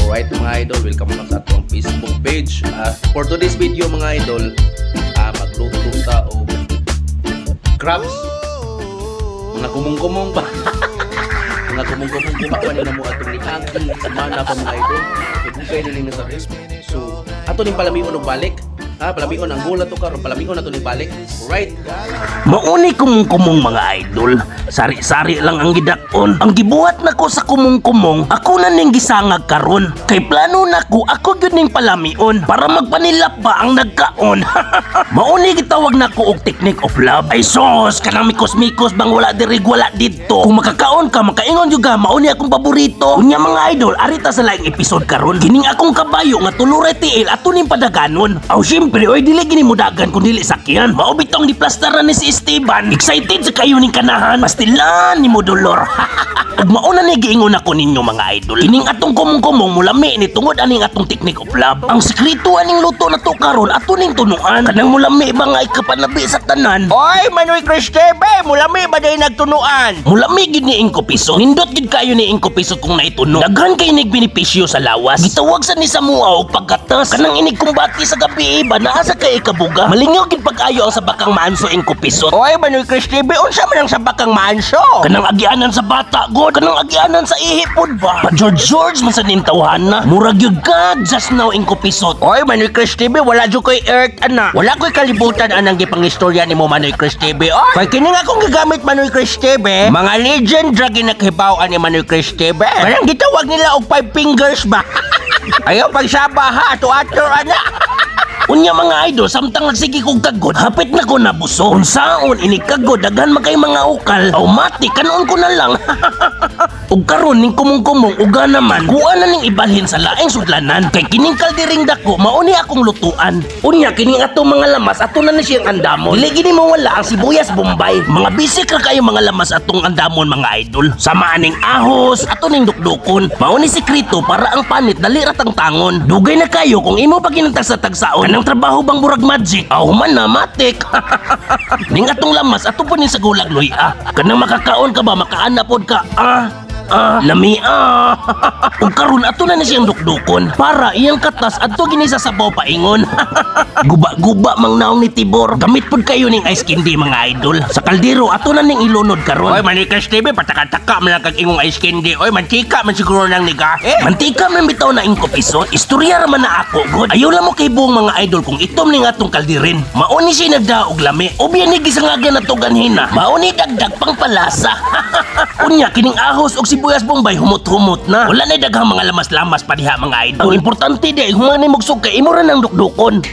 Alright, mga idol, welcome back sa atong Facebook page. For today's video, mga idol, magluto ta og crabs. Mga kumong-kumong ba? Mga kumong-kumong, kuha pa ni namo atong niagi semana pa, mga idol. Kay dugay na ni sa ref. So, ato ning palamion og balik. Ha, palamion ang goal ato karon, palamion ato ning balik. Alright. Mauni kumong-kumong, mga idol. Sari-sari lang ang gidak-on. Ang gibuhat nako sa kumong-kumong, ako na ning gisangag karon. Kay plano nako, ako gyud ning palamion para magpanilap ba ang nagkaon. Mauni gitawag nako og technique of love. Ay sos, kanang mikos-mikos bang wala diri wala didto. Kung makakaon ka, makaingon jud ka, mauni akong paborito. Unya, mga idol, arita sa laing episode karon. Kining akong kabayo nga tulo ra tiil, ato ning padaganon. Aw syempre, oy, dili gini mudagan kung dili sakyan. Mao bitong giplastaran ni si Esteban. Excited sa kayo ning kanahan. Pastilan ni mo dolor. Ug mauna ni giingon ako ninyo, mga idol. Kining atong kumong-kumong mulami ni tungod aning atong technique of love. Ang sekreto aning luto na to karon, ato ning tunuan. Kanang mulami ba nga ikapanabi sa tanan. Oy, Manoy Cristebe, mulami ba day nagtunuan? Mulami gid ni Ingko Piso. Nindot gid kayo ni Ingko Piso kung naituno. Daghan kay nig benepisyo sa lawas. Gitawag sa ni sa mua og pagkatas. Kanang inig kumbati sa gabi ba, naa sa kay ikabuga. Malingaw gid pag-ayo ang sabakang maanso, Ingko Piso. Oy, Manoy Cristebe, unsa man ang sabakang maanso? Kanang agianan sa bata god, kanang agianan sa ihi pod ba? Pa George George man sa ning tawhana. Murag gyud ka just now, Ingko Pisot. Oy, Manoy Cristebe, wala jud koy earth ana. Wala koy kalibutan anang gipangistorya nimo, Manoy Cristebe. Oy, kay kini nga akong gigamit, Manoy Cristebe, mga legend ra ginakhibaw ani, Manoy Cristebe. Kanang gitawag nila og five fingers ba? Ayaw pagsaba ha, ato-ato ana. Unya, mga idol, samtang nagsige kog kagod, hapit na ko nabuso. Unsaon ini kagod, daghan man kay mga ukal. Automatic, kanon ko na lang. Ug karon ning kumong-kumong uga naman, kuha na ning ibalhin sa laing sudlanan. Kay kining kaldiring dako, mao ni akong lutuan. Unya kining atong mga lamas, ato na ni siyang andamon. Dili gini mawala ang sibuyas bombay. Mga bisik ra kayo mga lamas atong andamon, mga idol. Sama aning ahos, ato ning dukdukon. Mao ni sekreto para ang panit dali ra tangtangon. Dugay na kayo kung imo pa ginantag sa tagsaon. Kanang trabaho bang murag magic? Aw man na matik. Ning atong lamas ato po ning sa gulag luya. Kanang makakaon ka ba, makaana pod ka. Ah, lami ah. Ug karon ato na ni siyang dukdukon para iyang katas adto gini sa sabaw paingon. Guba-guba mang naong ni Tibor. Gamit pod kayo ning ice candy, mga idol. Sa kaldero ato na ning ilunod karon. Oy, Manoy Cristebe, pataka-taka man lang kag ingong ice candy. Oy, mantika man siguro nang nigahe. Mantika man bitaw na, Ingko Piso, istorya ra man na ako, god. Ayaw lang mo kay buong, mga idol, kung itom ning atong kaldirin. Mao ni siya nagdaog lami. Obya ni gisangagan na to ganhina. Mao ni dagdag pang palasa. Unya kining ahos og sibuyas bombay, humot-humot na. Wala na daghang mga lamas-lamas pa diha, mga idol. Ang importante di human ni mugsug kay imo ra nang dukdukon.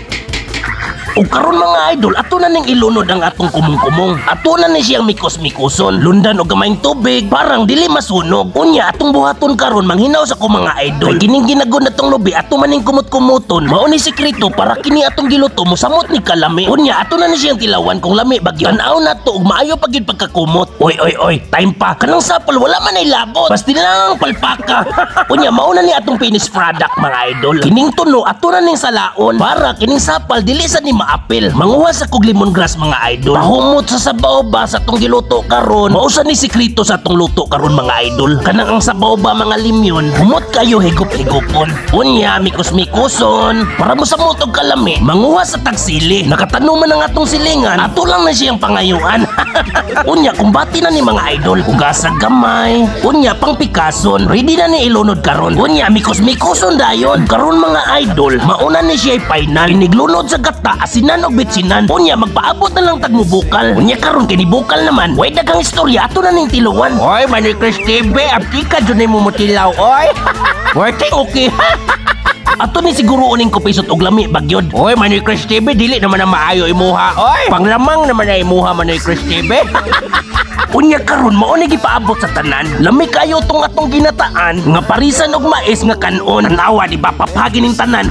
Ug karon, mga idol, ato na ning ilunod ang atong kumong-kumong. Ato na ni siyang mikos-mikoson. Lundan og gamayng tubig, parang dili masunog. Unya atong buhaton karon, manghinaw sa ko, mga idol. Kay kining ginagod na tong lubi, ato man ning kumot-kumuton. Mao ni sekreto para kini atong giluto mosamot ni kalami. Unya ato na ni siyang tilawan kung lami bagyo. Tan-aw na to ug maayo pa gyud pagkakumot. Oy oy oy, time pa. Kanang sapol wala man ay labot. Basta lang palpaka. Unya mao na ni atong finished product, mga idol. Kining tuno ato na ning salaon para kining sapal dili sa ni maapil. Manguha sa kog lemongrass, mga idol. Pahumot sa sabaw ba sa atong giluto karon. Mao sa ni sekreto sa atong luto karon, mga idol. Kanang ang sabaw ba mga limyon, humot kayo higop-higopon. Unya mikos-mikoson para mo samot og kalami. Manguha sa tagsili. Nakatanom man ang atong silingan, ato lang na siyang pangayuan. Unya kumbati na ni, mga idol. Hugasag gamay. Unya pang pikason. Ready na ni ilunod karon. Unya mikos-mikoson dayon. Karon, mga idol, mauna ni siya final. Iniglunod sa gata, asinan og bitsinan. Unya magpaabot na lang tagmubukal. Unya karon kini bukal naman. Way daghang istorya, ato na ning tiluwan. Oy, Manoy Cristebe, abtika jud mo mutilaw, oy. Working okay. Ato ni siguro uning kupisot og lami bagyod. Oy, Manoy Cristebe, dili naman ang maayo imuha, oy. Panglamang naman na imuha, Manoy Cristebe. Unya karon mao ni gipaabot sa tanan. Lami kayo tong atong ginataan nga parisan og mais nga kanon. Tanawa di ba, papagi ning tanan.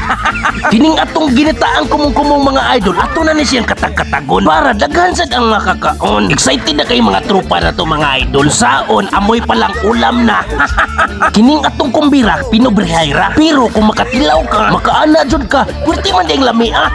Kining atong ginataang kumong-kumong, mga idol, ato na ni siyang katag-katagon para daghan sad ang makakaon. Excited na kay mga tropa na to, mga idol. Saon amoy pa lang ulam na. Kining atong kumbira pinobrehayra. Pero kung makatilaw ka, makaana jud ka, pwerte man ding lami ah.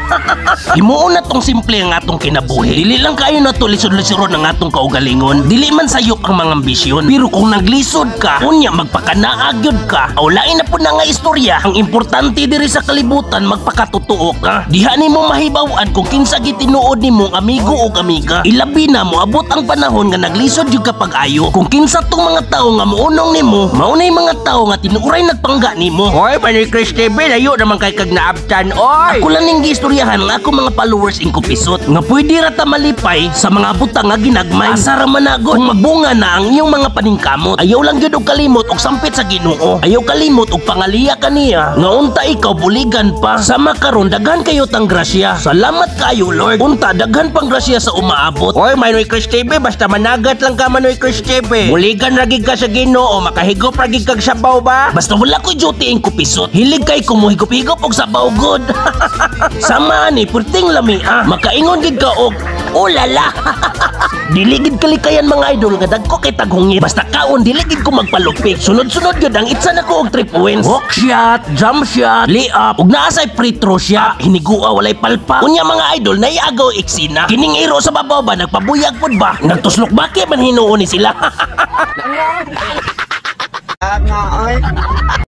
Himuon na tong simple ang atong kinabuhi. Dili lang kayo na to lisod-lisoron ang atong kaugalingon. Dili man sayop ang mga ambisyon. Pero kung naglisod ka, unya magpakanaag gyud ka, aw lain na pud na nga istorya. Ang importante diri sa kalibutan, magpakatotoo ka. Diha nimo mahibaw-an kung kinsa gitinuod nimong amigo o amiga. Ilabi na moabot ang panahon nga naglisod gyud ka pag-ayo. Kung kinsa tong mga tawo nga muunong nimo, mao nay mga tawo nga tinuoray nagpangga nimo. Hoy, Manoy Chris TV, layo naman kay kag naabtan, oy! Ako lang ning giistoryahan nga ako mga followers ing kupisot nga pwede ra ta malipay sa mga butang nga ginagmay. Asa ra man na gud kung magbunga na ang inyong mga paningkamot. Ayaw lang gyud og kalimot og sampit sa Ginoo. Ayaw kalimot og pangaliya kaniya nga unta ikaw buligan pa. Sama karon, daghan kayo tang grasya. Salamat kayo, Lord. Unta daghan pang grasya sa umaabot. Oy, Manoy Chris TV, basta managat lang ka, Manoy Chris TV. Buligan ra gid ka sa Ginoo, makahigop ra gid kag sabaw ba? Basta wala ko'y duty ing kupisot. Hilig kay kumuhigop-higop og sabaw gud. Sama ni perting lami ah. Makaingon gid ka og ulala. Dili gid kalikayan, mga idol, nga dagko kay taghungit. Basta kaon, dili gid ko magpalupik. Sunod-sunod gyud ang itsa nako og 3 points. Hook shot, jump shot, lay up, ug naa say free throw siya. Hinigua, walay palpa. Unya, mga idol, naiagaw eksena. Kining iro sa babaw ba, nagpabuyag pud ba? Nagtuslok baki man hinuon ni sila.